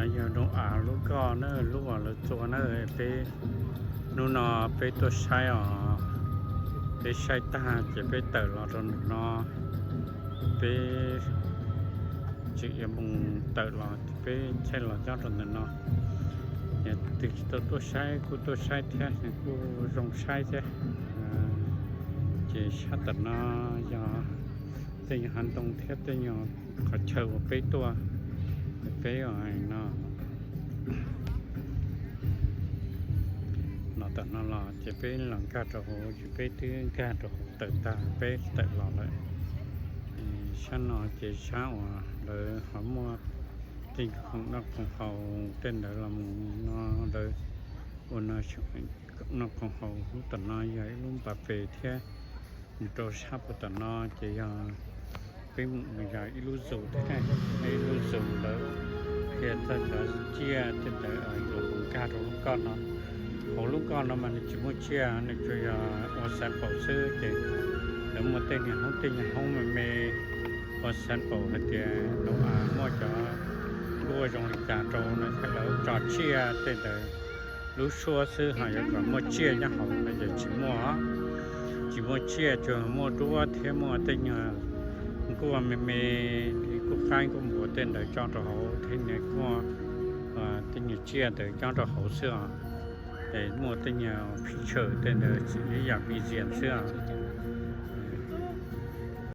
Yog nroog av lub koj na, lub uas lawv txua na, peb hnub no peb tuaj saib os, peb saib tag ces peb tawm los rau ntawm no, peb tseem yuav mus tawm los, peb txhaj los nyob rau ntawm no. Yog twg tsis tau tuaj saib kuj tuaj saib thiab, kuj zoo saib thiab. Ces sab tom no yog tej nyuag hav ntoo thiab tej nyuag qhov chaw uas peb tuaj, peb no, los tom no los ces peb los nkag rau hauv, ces peb twb nkag rau hauv tawm tag peb tawm los lawm. Sab no ces sab uas lawv ho muaj tej khoom noj khoom haus tej ntawd los mus no, lawv ua no, noj khoom haus. Lub tom no yog ib lub npa pes thiab, mus rau sab puag tom no ces yog peb mus yog ib lub zoo thiab, ib lub zoo lawv qhia txog cov tsiaj tej ntawd los nkag rau lub koj no. Hauv lub koj no mas nws tsis muaj tsiaj, nws tsuas yog ua xav paum xwb ces lawv muaj tej niag hoob tej niag hoob me me ua xav paum hais tias nroog av muaj cov nkuaj zoo li cas rau no thiab lawv tso tsiaj tej ntawd lub suab xwb, ho yuav kom muaj tsiaj nyob hauv no ces tsis muaj. Tsis muaj tsiaj, tsuas muaj duab thiab muaj tej nyuag nkuaj me me, nkuaj qaib nkuaj npua tej ntawd coj rau hauv thiab, nkuaj, tej nyuag tsiaj ntawd coj rau hauv xwb os. Es muaj tej nyuag picture tej ntawd ib yam museum xwb os.